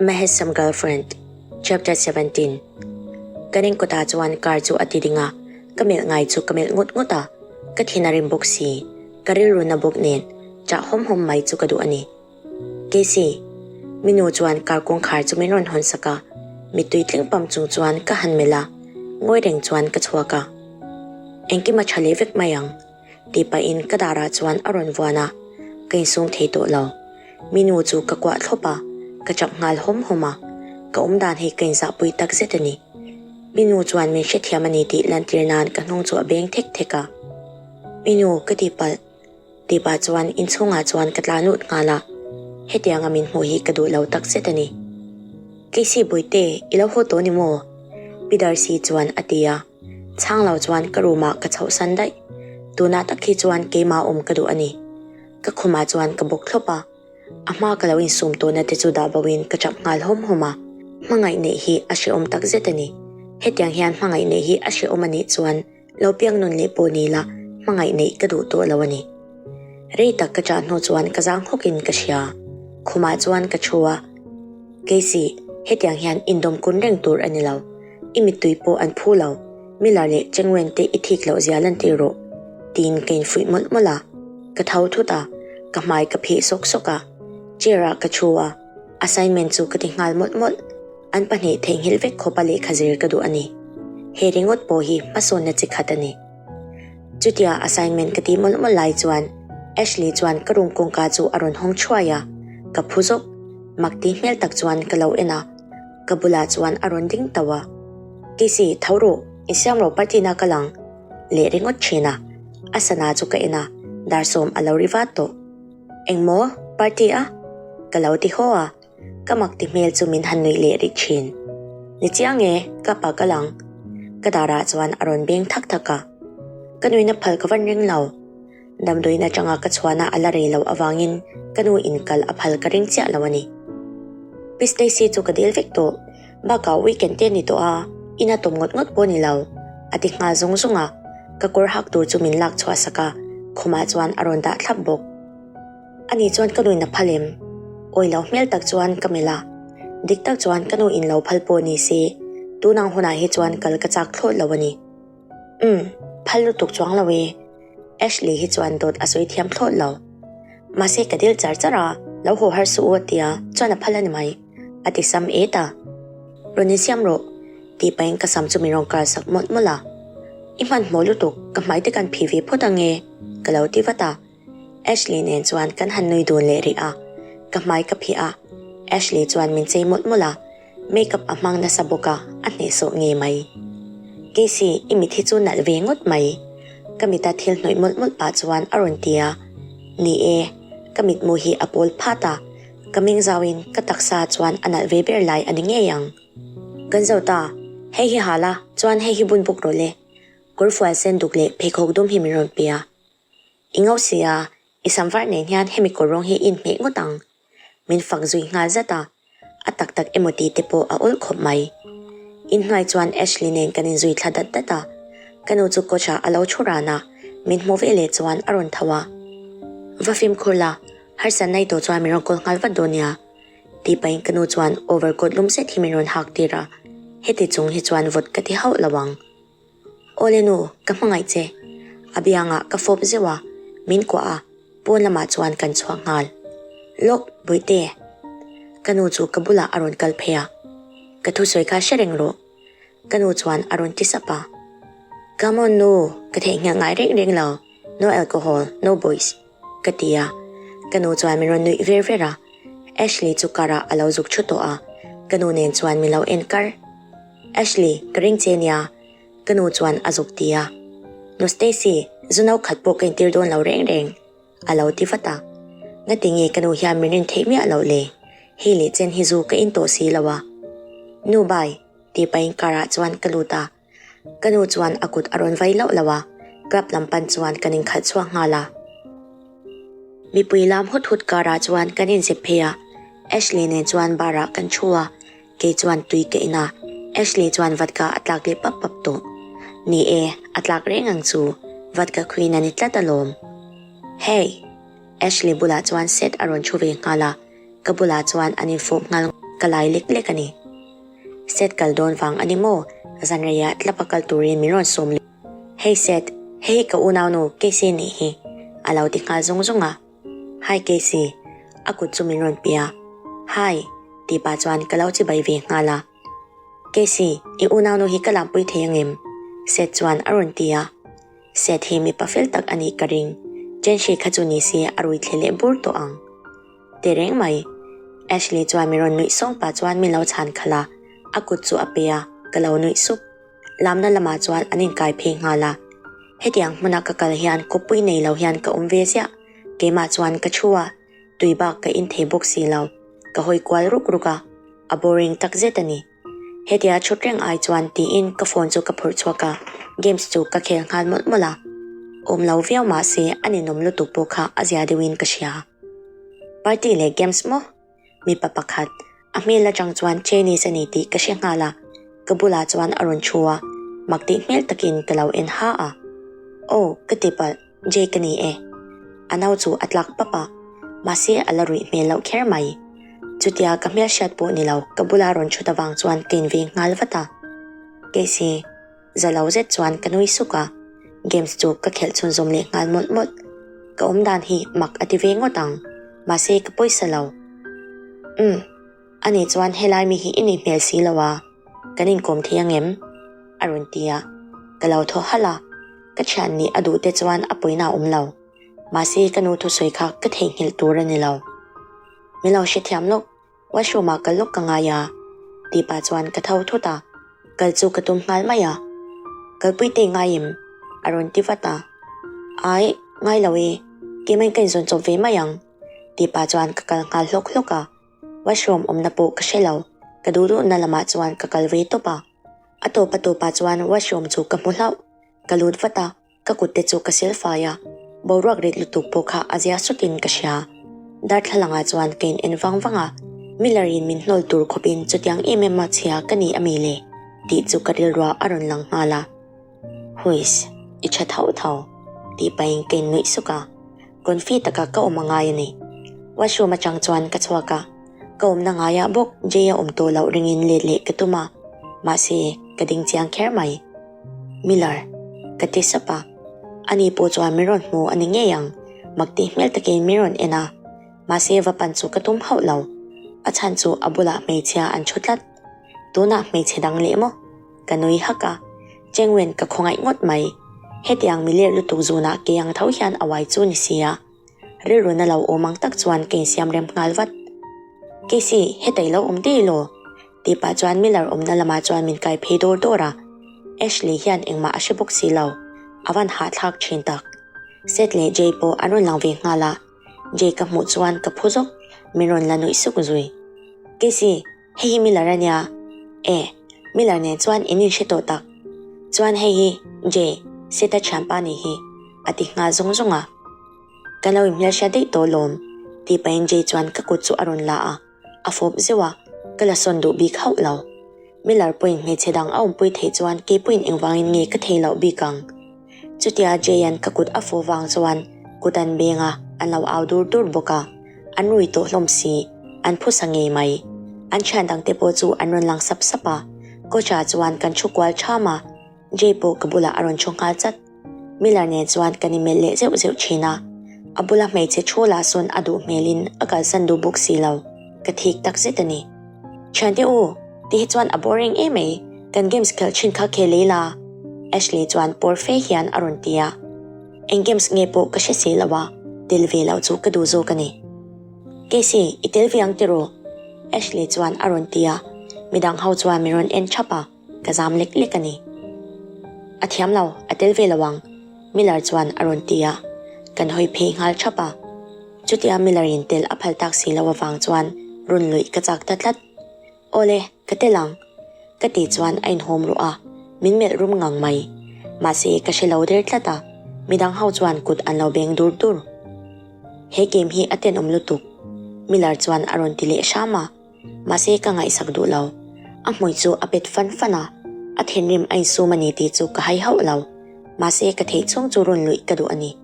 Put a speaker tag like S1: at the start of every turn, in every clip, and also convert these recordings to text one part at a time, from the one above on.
S1: My Handsome Girlfriend, Chapter 17 Kan in kawtah chuan car chu a ti ding a, ka melh ngai chu ka melh ngawt ngawt a, ka thin a rim bawk si, ka rilru na bawk nen chah hawm hawm mai chu ka duh a ni. Casey, mi nu chuan car kawngkhar chu min rawn hawn sak a, mittui tling pam chung chuan ka han melh a, ngawi reng chuan ka chhuak a. Engkim a tha leh vek mai ang. Tih pahin ka darah chuan a rawn vuan a, ka insum thei tawh lo. Mi nu chu ka kuah thlawp a, ka chap nghal hawm hawm a, ka awm dan hi ka inzahpui tak zet a ni. Mi nu chuan min hrethiam a ni tih lantir nan ka hnung chu a beng thek thek a. Mi nu, ka tihpalh. Tih pah chuan inchhungah chuan ka tla lut nghal a, hetianga min hmuh hi ka duh lo tak zet a ni. Casey Bawihte, i lo haw tawh ni maw? Pi Darcy chuan a ti a. Chhang lo chuan ka room ah ka chhoh san daih. Tunah tak hi chuan keimah awm ka duh a ni. Ka khumah chuan ka bawk thlawp a, a hma ka lo insum tawhna te chu dah bo in ka chap nghal hawm hawm a. Hmangaih neih hi a hrehawm tak zet a ni. Hetiang hian hmangaih neih hi a hrehawm a nih chuan lo piang nawn leh pawh ni la hmangaih neih ka duh tawh lo a ni. Rei tak ka chah hnu chuan ka zang hawk in ka hria. Khumah chuan ka thu a. Casey, hetiang hian indawm kun reng tur a ni lo. I mittui pawh an phu lo. Miller leh Chengwen te i thik loh zia lan tir rawh. Tiin ka infuih mawlh mawlh a. Ka tho thut a, ka hmai ka phih sawk sawk a. Chair ah ka thu a, assignment chu ka ti nghal mawlh mawlh. An pahnih theihnghilh vek khawpa lehkha zir ka duh a ni. He ringawt pawh hi hmasawnna chi khat a ni. Chutia assignment ka tih mawlh mawlh lai chuan Ashley chuan ka room kawngka chu a rawn hawng thuai a, ka phu zawk. Mak ti hmel tak chuan ka lo en a, ka bulah chuan a rawn ding tauh a. Casey, tho rawh, insiam rawh party na ka lang leh ringawt thin a. A sana chu ka en a, dar sawm a lo ri vat tawh. Engmaw? Party a? Ka lo ti haw a. Ka mak ti hmel chu min han nuih leh rih thin. Ni chiang e, ka pa ka lang. Ka darah chuan a rawn beng thak thak a. Ka nuihna phal ka van ring lo. Damdawiin atanga ka chhuahna a la rei loh avangin ka nu in kal a phal ka ring chiah lo a ni. Pi Stacy chu ka dil vek tawh. Bakah weekend te ni tawh a, in a tawm ngawt ngawt pawh ni lo. A ti nghal zung zung a. Ka kawr hak tur chu min lak chhuah sak a, khumah chuan a rawn dah thlap bawk. Ani chuan ka nuin a phal em? Awi lo hmel tak chuan ka melh a. Dik tak chuan ka nu in lo phal pawh ni se, tunang hunah hi chuan kal ka chak thlawt lo a ni. Umm, phal lutuk chuang lo e. Ashley hi chuan dawt a sawi thiam thlawt lo. Mahse ka dil char char a, lo haw har suh u a tia, chuan a phal a ni mai. A ti sam et a. Rawn insiam rawh, tih pahin ka sam chu min rawn kar sak mawlh mawlh a. I hmanhmawh lutuk, ka hmai te kan phih ve phawt ange, ka lo ti vat a. Ashley nen chuan kan han nui dun leh rih a, ka hmai ka phih a, Ashley chuan min chei mawlh mawlh a, makeup a hmang nasa bawk a, a hnehsawh ngei mai. Casey, i mit hi chu nalh ve ngawt mai. Ka mita thil hnawih mawlh mawlh pah chuan a rawn ti a, Ni e, ka mitmu hi a pawl phat a, ka meng zauin ka taksa chuan a nalh ve ber lai a ni ngei ang. Kan zo ta, hei hi hal a, chuan hei hi bun bawk rawh le. Kawrfual sen duk leh pheikhawk dum hi min rawn pe a. I ngo si a, i sam var nen hian hemi kawr rawng hi i inhmeh ngawt ang. Min fak zui nghal zat a, a tak tak emaw tih te pawh a awl khawp mai. Inhnuai chuan Ashley nen kan inzui thla dat dat a, ka nu chu coach ah a lo thu ran a, min hmuh ve leh chuan a rawn tho a. Va fimkhur la, harsatna i tawh chuan min rawn call nghal vat dawn nia. Tih pahin ka nu chuan overcoat lum zet hi min rawn hak tir a, heti chung hi chuan vawt ka ti hauh lo ang. Awle nu, ka hmangaih che. A biangah ka fawp zeuh a, min kuah a, pawn lamah chuan kan chhuak nghal. Lawk, Bawihte. Ka nu chu ka bulah a rawn kal phei a. Ka thusawi kha hre reng rawh. Ka nu chuan a rawn ti sap a. Come on nu, ka theihnghilh ngai reng reng lo. No alcohol, no boys. Ka ti a. Ka nu chuan min rawn nuih ver ver a. Ashley chu car-ah a lo zuk thu tawh a, ka nu nen chuan min lo en kar. Ashley, ka ring che nia, ka nu chuan a zuk ti a. Nu Stacy, zu no khat pawh ka intir dawn lo reng reng, a lo ti vat a. Ngati nge ka nu hian min rin theih miah loh le? Hei leh chen hi zu ka in tawh si lo a. Nu bye, tih pahin car-ah chuan ka lut a. Ka nu chuan a kut a rawn vai loh loh a, club lam pan chuan kan inkhalh chhuak nghal a. Mipui lam hut hut karah chuan kan inzep phei a, Ashley nen chuan bar ah kan thu a, kei chuan tui ka in a, Ashley chuan vodka a tlak leh pap pap tawh. Ni e, a tlak reng ang chu, vodka queen a ni tlat alawm. Hey! Ashley bulah chuan Seth a rawn thu ve nghal a, ka bulah chuan an infawp nghal. Ka lai lek lek a ni. Seth kal dawn vang a ni maw? Zanreiah tlapa kal turin min rawn sawm leh. Hey Seth, hei hi ka unaunu Casey nih hi, a lo ti nghal zung zung a. Hi Casey, a kut chu min rawn pe a. Hi, tih pah chuan ka lo chibai ve nghal a. Casey, i unaunu hi ka lampui thei angem? Seth chuan a rawn ti a. Seth hi mipa fel tak a nih ka ring. Jenshi kha chu ni se a rui thle leh bur tawh ang. Ti reng mai. Ashley chuan min rawn nuih sawng pah chuan min lo chhan khalh a, a kut chu a pe a, ka lo nuih sup. Lamna lamah chuan an inkai phei nghal a. Hetiang hmuna ka kal hian kawppui nei lo hian ka awm ve ziah. Keimah chuan ka thu a, tui bak ka in thei bawk si lo. Ka hawi kual ruk ruk a, a boring tak zet a ni. Hetia chhut reng ai chuan tiin ka phone chu ka phurh chhuak a, games chu ka khel nghal mawlh mawlh a. Awm lo viau mah se a ninawm lutuk pawh kha a zia deuhin ka hria. Party leh games maw? Mipa pakhat, a hmel atang chuan Chinese a ni tih ka hre nghal a, ka bulah chuan a rawn thu a, mak tih hmel takin ka lo en ha a. Aw, ka ti palh, Jay ka ni e. A nau chu a tlak pap a, mahse a la ruih hmel loh kher mai. Chutia ka hmel hriat pawh ni lo, ka bula rawn thut avang chuan ka inveng nghal vat a. Casey, za lo zet chuan ka nui suk a, games chu ka khelh chhunzawm leh nghal mawlh mawlh. Ka awm dan hi mak a ti ve ngawt ang, mahse ka pawisa lo. Umm, ani chuan helai mi hi i nih hmel si lo a, kan inkawm thei ang em? A rawn ti a, ka lo thaw halh a, ka thian nih a duh te chuan a pawina a awm lo. Mahse ka nu thusawi kha ka theihnghilh tur a ni lo. Min lo hrethiam lawk, washroom ah kal lawk ka ngai a, tih pah chuan ka tho thut a, kal chu ka tum nghal mai a. Kalpui te ngai em? A rawn ti vat a. Ai, ngai lo e, keimahin ka inzawn chawp ve mai ang, tih pah chuan ka kal nghal hlawk hlawk a. Washroom awmna pawh ka hre lo, ka duh duhna lamah chuan ka kal ve tawp a. A tawp a tawpah chuan washroom chu ka hmu hlauh, ka lut vat a. Ka kut te chu ka sil fai a, boruak rit lutuk pawh kha a zia sutin ka hria. Darthlalangah chuan ka in en vang vang a, Miller in min hnawl tur khawpin chutiang em em a chhia ka ni a mi le? tih chu ka rilruah a rawn lang nghal a. Huiss, i tha tho tho, tih pahin ka in nuih suk a, confi taka ka awm a ngai a ni. Washroom atang chuan ka chhuak a, ka awmna ngaiah bawk Jay a awm tawh loh ringin let leh ka tum a, mahse ka ding chiang kher mai. Miller, ka ti sap a. Ani pawh chuan min rawn hmu a ni ngei ang, mak tih hmel takin min rawn en a. Mahse va pan chu ka tum hauh lo. A chhan chu a bulah hmeichhia an thu tlat. Tunah hmeichhe dang leh maw? Ka nui hak a. Chengwen ka khawngaih ngawt mai. Hetiang mi ler lutuk zunah kei ang tho hian a uai chu ni sia. Rilru na lo awm ang tak chuan ka insiam rem nghal vat. Casey, hetei lo awm daih law? Tih pah chuan Miller awmna lamah chuan min kai phei dawr dawr a. Ashley hian engmah a hre bawk si lo. A van hahthlak thin tak. Seth leh Jay pawh an rawn lang ve nghal a. Jay ka hmuh chuan ka phu zawk, min rawn la nuih suk zui. Casey, hei hi Miller a nia. E, Miller nen chuan in inhre tawh tak. Chuan hei hi Jay, Seth-a thianpa nih hi, a ti nghal zung zung a. Ka lo inhmelhriat daih tawh lawm, tih pahin Jay chuan ka kut chu a rawn la a. A fawp zeuh a, ka la sawn duh bik hauh lo. Miller pawhin hmeichhe dang a awmpui theih chuan kei pawhin engvangin nge ka thei loh bik ang? Chutia Jay-a'n ka kut a fawh vang chuan kut an beng a, an lo au dur dur bawk a. An rui tawh hlawm si, an phusa ngei mai. An thian dangte pawh chu an rawn lang sap sap a, Coach-a chuan kan thu kual ṭham a, Jay pawh ka bulah a rawn thu nghal chat. Miller nen chuan kan inmelh leh zeuh zeuh thin a, a bula hmeichhe thu lah sawn a duh hmelin a kalsan duh bawk si lo, ka thik tak zet a ni. Thiante u, ti hi chuan a boring em mai, kan games khelh thin kha khel lei la, Ashley chuan pawr fe hian a rawn ti a. Eng games nge pawh ka hre si lo a, tel ve loh chu ka duh zawk a ni. Casey, i tel ve ang tiraw? Ashley chuan a rawn ti a, midang ho chuan min rawn en thap a. Ka zam lek lek a ni. A thiam lo, a tel ve lo ang, Miller chuan a rawn ti a. Kan hawi phei nghal thap a. Chutia Miller in tel a phal tak si lo avang chuan run luih ka chak ta tlat. Awle, ka tel ang, ka tih chuan a inhawm ruh a, min melh rum ngang mai. Mahse, ka hre lo der tlat a, midang ho chuan kut an lo beng dur dur. He game hi a tenawm lutuk, Miller chuan a rawn ti leh hram a. Mahse ka ngaihsak duh lo. A hmui chu a pet fan fan a, a thinrim a insum a ni tih chu ka hai hauh lo. Mahse ka theih chhung chu rawn luih ka duh a ni.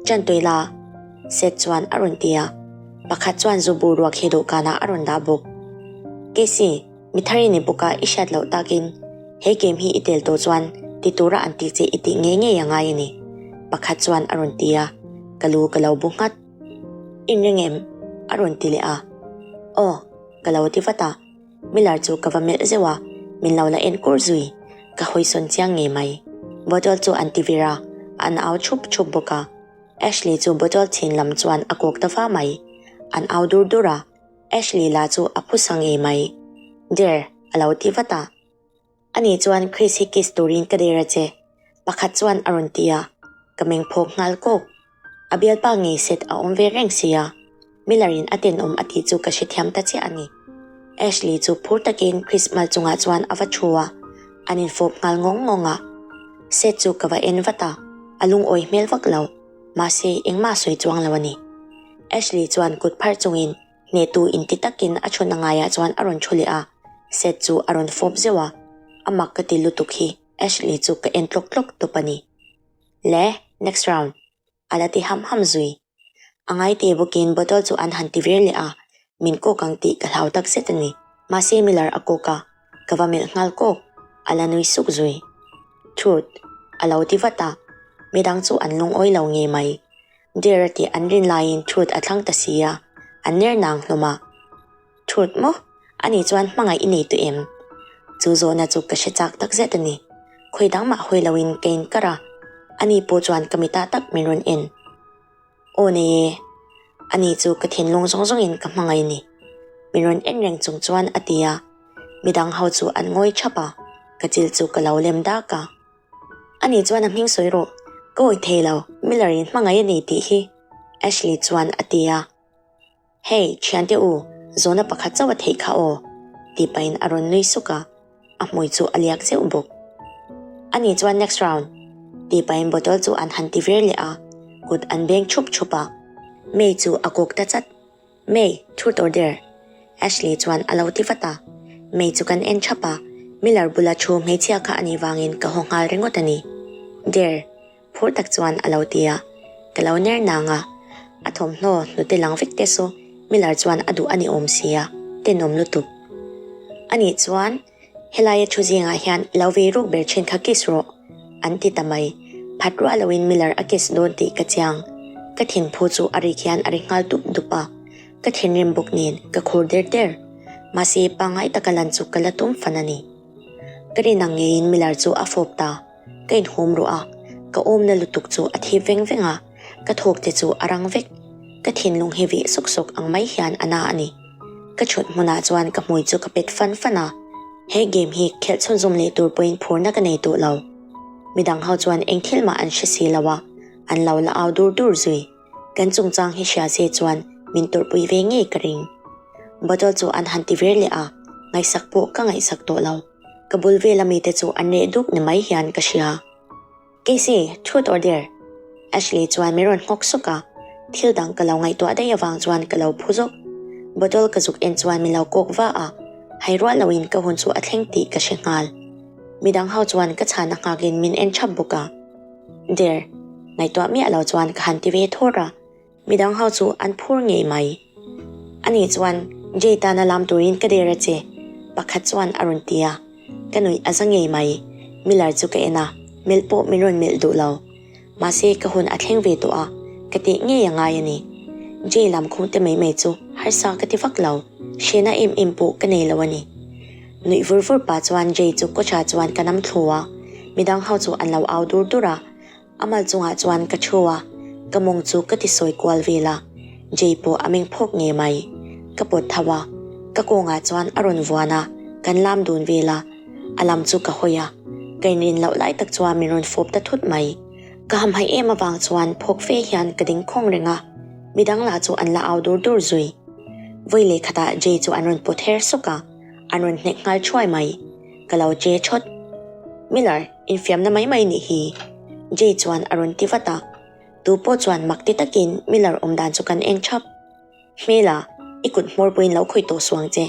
S1: Chantui la, Seth chuan a rawn ti a. Pakhat chuan zu bu ruak hi dawhkanah a rawn dah bawk. Casey, mi thar i ni bawk a i hriat loh takin he game hi i tel tawh chuan ti tura an tih che i tih ngei ngei a ngai a ni, pakhat chuan a rawn ti a, ka lu ka lo bu nghat. Inring em? a rawn ti leh a. Aw, ka lo ti vat a. Miller chu ka va melh zeuh a, min lo la en kur zui. Ka hawisawn chiang ngei mai. Bottle chu an ti vir a, an au chhup chhup bawk a. Ashley chu bottle chhin lam chuan a kawk ta va mai. An au dur dur a, Ashley lah chu a phusa ngei mai. Dare, a lo ti vat a. Ani chuan Chris hi kiss turin ka dare a che, pakhat chuan a rawn ti a, ka meng phawk nghal kawk. A bialpa ngei set a awm ve reng sia, Miller in a tenawm a tih chu ka hrethiam ta chiah a ni. Ashley chu phur takin Chris mal chungah chuan a va thu a, an infawp nghal ngawng ngawng a. Set chu ka va en vat a, a lungawi hmel vak lo, mahse engmah sawi chuang lo a ni. Ashley chuan kut pharh chungin Hnehtu inti takin a chhun a ngaiah chuan a rawn thu leh a, Seth chu a rawn fawp zeuh a, a mak ka ti lutuk hi Ashley chu ka en tlawk tlawk tawp a ni. Le, next round. A la ti ham ham zui. A ngai te bawkin bottle chu an han ti vir leh a, min kawk ang tih ka hlau tak zet a ni. Mahse Miller a kawk a, ka va melh nghal kawk, a la nui suk zui. Truth. A lo ti vat a, midang chu an lungawi lo ngei mai. Dare a tih an rin laiin Truth a thlang ta si a, an ner nang hlawm a. Truth maw? Ani chuan hmangaih i nei tawh em? Chu zawhna chu ka hre chak tak zet a ni. Khawi dang mah hawi loin ka inkar a, ani pawh chuan ka mitah tak min rawn en. Aw nei e, ani chu ka thinlung zawng zawngin ka hmangaih a ni. Min rawn en reng chung chuan a ti a, midang ho chu an ngawi thap a, ka chil chu ka lo lem dak a. Ani chuan a hming sawi rawh, ka awih thei lo, Miller in hmangaih a nei tih hi, Ashley chuan a ti a. Hey, thiante u, zawhna pakhat chauh a theih kha aw, tih pahin a rawn nui suk a, a hmui chu a liak zeuh bawk. Ani chuan next round, tih pahin bottle chu an han ti vir leh a, kut an beng chhup chhup a. May chu a kawk ta chat. May, truth or dare? Ashley chuan a lo ti vat a. May chu kan en thap a, Miller bula thu hmeichhia kha a nih vangin ka haw nghal ringawt a ni. Dare, phur tak chuan a lo ti a. Ka lo ner nang a, a thawmhnaw hnute lang vek te saw Miller chuan a duh a ni awm si a, tenawm lutuk. Anih chuan Helaia thu zingah hian lo vei ruk ber thin kha kiss rawh, an ti ta mai. Phat ruah loin Miller a kiss dawn tih ka chiang. Ka thinphu chu a rik hian a ri nghal dup dup a, ka thinrim bawk nen ka khur der der. Mahse pangngai taka lan chu ka la tum fan a ni. Ka rin ang ngeiin Miller chu a fawp ta. Ka inhum ruh a, ka awmna lutuk chu a thip veng veng a, ka thawk te chu a rang vek. Ka thinlung hi vih sawk sawk ang mai hian a na a ni. Ka chhut hmunah chuan ka hmui chu ka pet fan fan a, he game hi khelh chhunzawm leh tur pawhin phurna ka nei tawh lo. Midang ho chuan eng thil mah an hre si lo a, an lo la au dur dur zui. Kan chungchang hi hria se chuan min tawrhpui ve ngei ka ring. Bottle chu an han ti vir leh a, ngaihsak pawh ka ngaihsak tawh lo. Ka bul vela mite chu an reh duk ni mai hian ka hria. Casey, truth or dare? Ashley chuan min rawn nghawk sawk a, thil dang ka lo ngaihtuah daih avang chuan ka lo phu zawk. Bottle ka zuk en chuan min lo kawk va a, hai ruah loin ka hun chu a thleng tih ka hre nghal. Midang ho chuan ka chhana nghakin min en thap bawk a. Dare, ngaihtuah miah lo chuan ka han ti ve thawr a. Midang ho chu an phur ngei mai. Ani chuan Jay tana lam turin ka der a che, pakhat chuan a rawn ti a. Ka nuih a za ngei mai. Miller chu ka en a, melh pawh min rawn melh duh lo. Mahse ka hun a thleng ve tawh a, ka tih ngei a ngai a ni. Jay lam khum te mai mai chu harsa ka ti vak lo, hrehna em em pawh ka nei lo a ni. Nuih vur vur pah chuan Jay chu kawchah chuan ka nam thlu a, midang ho chu an lo au dur dur a. A mal chungah chuan ka thu a, ka mawng chu ka ti sawi kual vel a, Jay pawh a meng phawk ngei mai. Ka pawt tho a, ka kawngah chuan a rawn vuan a, kan lam dun vel a, a lam chu ka hawi a, ka inrin loh lai tak chuan min rawn fawp ta thut mai. Ka hamhaih em avang chuan phawk fe hian ka ding khawng reng a, midang lah chu an la au dur dur zui. Vawi leh khatah Jay chu an rawn pawt her sawk a, an rawn hnek nghal thuai mai. Ka lo che thawt. Miller, infiamna mai mai nih hi. Jay chuan a rawn ti vat a. Tu pawh chuan mak ti takin Miller awm dan chu kan en thap. Hmela, i kut hmawr pawhin lo khawih tawh suang che.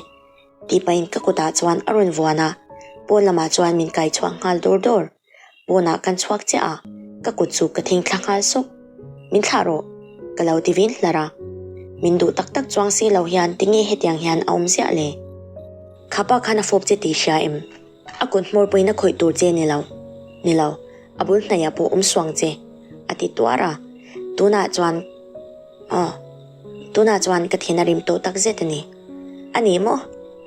S1: Tih pahin ka kutah chuan a rawn vuan a, pawn lamah chuan min kai chhuak nghal dawr dawr. Pawnah kan chhuak chiah a, ka kut chu ka thing thla nghal sawk. Min thlah rawh, ka lo ti vin hlar a. Min duh tak tak chuang si lo hian tinge hetiang hian a awm ziah le? Kha pa khan a fawp che tih hria em? A kut hmawr pawhin a khawih tur che ni lo. Ni lo, a bul hnaiah pawh awm suang che, a ti tuar a. Tunah chuan, aw, tunah chuan ka thin a rim tawh tak zet a ni. A ni maw?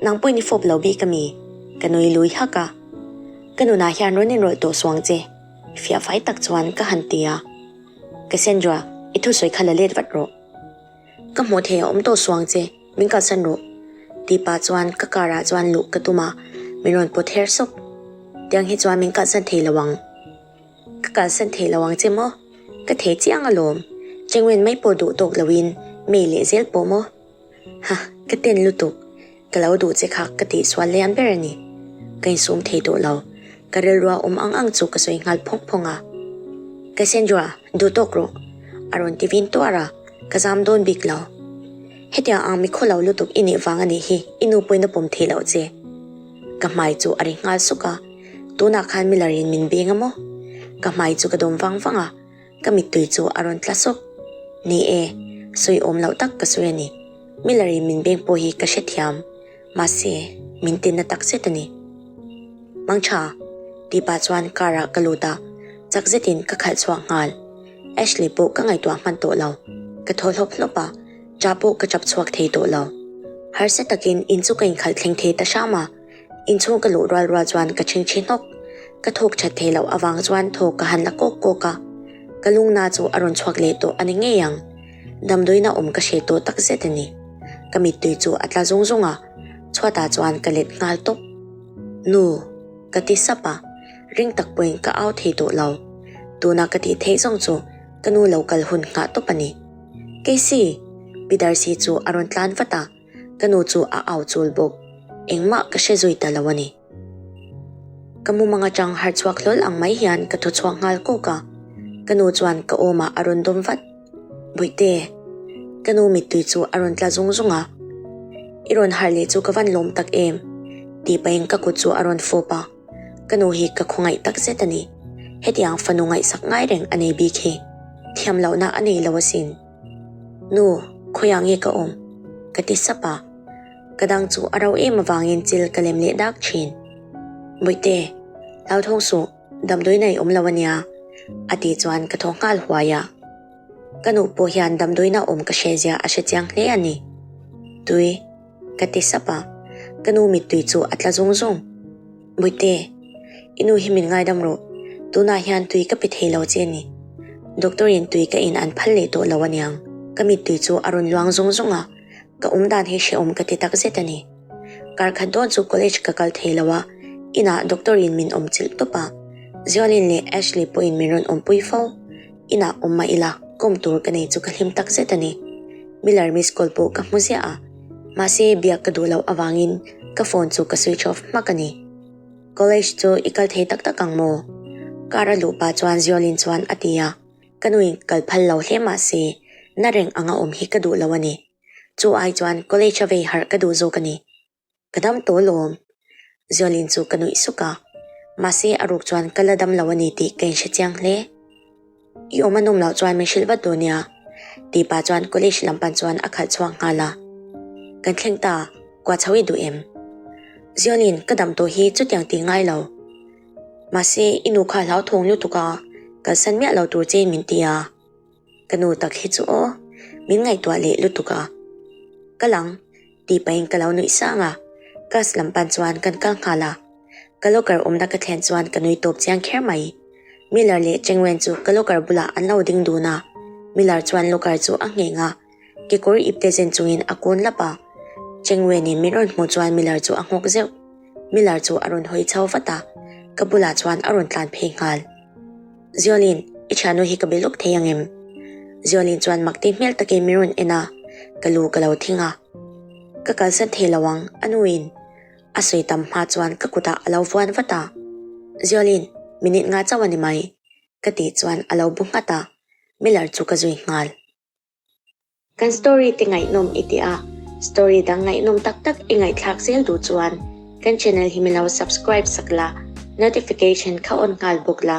S1: Nang pawhin i fawp lo bik a mi? Ka nui lui hak a. Ka nunah hian rawn inrawlh tawh suang che, fiah fai tak chuan ka han ti a. Cassandra, i thusawi kha la let vat rawh. Ka hmuh theih a awm tawh suang che, min kalsan rawh. Tih pah chuan ka car ah chuan luh ka tum a, min rawn pawt her sawk. Tiang hi chuan min kalsan thei lo ang. Ka kalsan thei lo ang che maw? Ka thei chiang alawm. Chengwen mai pawh duh tawk loin mei leh zel pawh maw? Ha, ka ten lutuk. Ka lo duh che kha ka tih sual lian ber a ni. Ka insum thei tawh lo. Ka rilrua awm ang ang chu ka sawi nghal phawng phawng a. Cassandra, duh tawk rawh. A rawn ti vin tuar a, ka zam dawn bik lo. Hetiang ang mi khawlo lutuk i nih vang a nih hi i nu pawhin a pawm thei loh che. Ka hmai chu a ri nghal suk a, tunah khan Miller in min beng a maw? Ka hmai chu ka dawm vang vang a. Ka mittui chu a rawn tla sawk. Ni e, sawi awm loh tak ka sawi a ni. Miller in min beng pawh hi ka hrethiam. Mahse, min tinna tak zet a ni. Mangtha! tih pah chuan car ah ka lut a, chak zetin ka khalh chhuak nghal. Ashley pawh ka ngaihtuah hman tawh lo. Ka thaw hlawp hlawp a, ṭah pawh ka ṭap chhuak thei tawh lo. Harsa takin in chu ka inkhalh thleng thei ta hram a. Inchhung ka luh rual rual chuan ka chhingchhi hnawk. Ka thawk that thei loh avang chuan thawk ka han la kawk kawk a. Ka lungna chu a rawn chhuak leh tawh a ni ngei ang. Damdawiina awm ka hre tawh tak zet a ni. Ka mittui chu a tla zung zung a, chhuatah chuan ka let nghal tawp. Nu! Ka ti sap a, ring tak pawhin ka au thei tawh lo. Tuna ka tih theih zawng chu ka nu lo kal hun nghah tawp a ni. Casey! Pi Darcy chu a rawn tlan vat a. Ka nu chu a au chul bawk. Engmah ka hre zui ta lo a ni. Ka mumang atang harh chhuak hlawl ang mai hian ka thaw chhuak nghal kawk a. Ka nu chuan ka awmah a rawn dawm vat. Bawihte! Ka nu mittui chu a rawn tla zung zung a. I rawn harh leh chu ka van lawm tak em? Tih pahin ka kut chu a rawn fawp a. Ka nu hi ka khawngaih tak zet a ni. Hetiang fanu ngaihsak ngai reng a nei bik hi. Thiam lohna a nei lo asin. Nu, khawiah nge ka awm? Ka ti sap a. Ka dang chu a ro em avangin chil ka lem leh dak thin. Bawihte, hlauthawng suh, damdawi nei awm lo ania, a tih chuan ka thaw nghal huai a. Ka nu pawh hian damdawina awm ka hre zia a hre chiang hle a ni. Tui, ka ti sap a. Ka nu mittui chu a tla zung zung. Bawihte, i nu hi min ngaidam rawh. Tunah hian tui ka pe thei lo che a ni. Doctor in tui ka in an phal leh tawh lo aniang. Ka mittui chu a rawn luang zung zung a, ka awm dan hi hrehawm ka ti tak zet a ni. Kar khat dawn chu college ka kal thei lo a, inah doctor in min awm chilh tawp a. Ziolin leh Ashley pawhin min rawn awmpui fo. Inah awm mah ila, kawm tur ka nei chu ka hlim tak zet a ni. Miller miss call pawh ka hmu ziah a, mahse biak ka duh loh avangin ka phone chu ka switch off hmak a ni. College chu i kal thei tak tak ang maw? Car a luh pah chuan Ziolin chuan a ti a, ka nuin kal phal lo hle mah se na reng anga awm hi ka duh lo a ni. Chu ai chuan college a vei harh ka duh zawk a ni. Ka dam tawh lawm. Ziolin chu ka nuih suk a, mahse a ruk chuan ka la dam lo a ni tih ka inhre chiang hle. I awm a nawm loh chuan min hrilh vat dawn nia, tih pah chuan college lam pan chuan a khalh chhuak nghal a. Kan thleng ta, kua chho i duh em? Ziolin, ka dam tawh hi chutiang tih ngai lo. Mahse i nu kha hlauthawng lutuk a, kalsan miah lo tur chein min ti a. Ka nu tak hi chu aw, min ngaihtuah leh lutuk a. Ka lang, tih pahin ka lo nuih sang a, class lam pan chuan kan kal nghal a. Ka locker awmna ka thlen chuan ka nui tawp chiang kher mai. Miller leh Chengwen chu ka locker bulah an lo ding dun a, Miller chuan locker chu a ngheng a, kekawr ipte zen chungin a kawn lap a. Chengwen-in min rawn hmuh chuan Miller chu a nghawk zeuh. Miller chu a rawn hawi chho vat a, ka bulah chuan a rawn tlan phei nghal. Ziolin, i thiannu hi ka be lawk thei ang em? Ziolin chuan makti hmel takin min rawn en a, ka lu ka lo thing a. Ka kalsan thei lo ang, a nuin a sawi tam hma chuan ka kutah a lo vuan vat a. Ziolin, minute nga chauh a ni mai, ka tih chuan a lo bu nghat a, Miller chu ka zui nghal. Kan story te ngaihnawm i ti a, story dang ngaihnawm tak tak i ngaihthlak zel duh chuan kan channel hi min lo subscribe sak la, notification kha on nghal bawk la,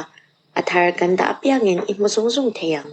S1: a thar kan dah apiangin i hmu zung zung thei ang.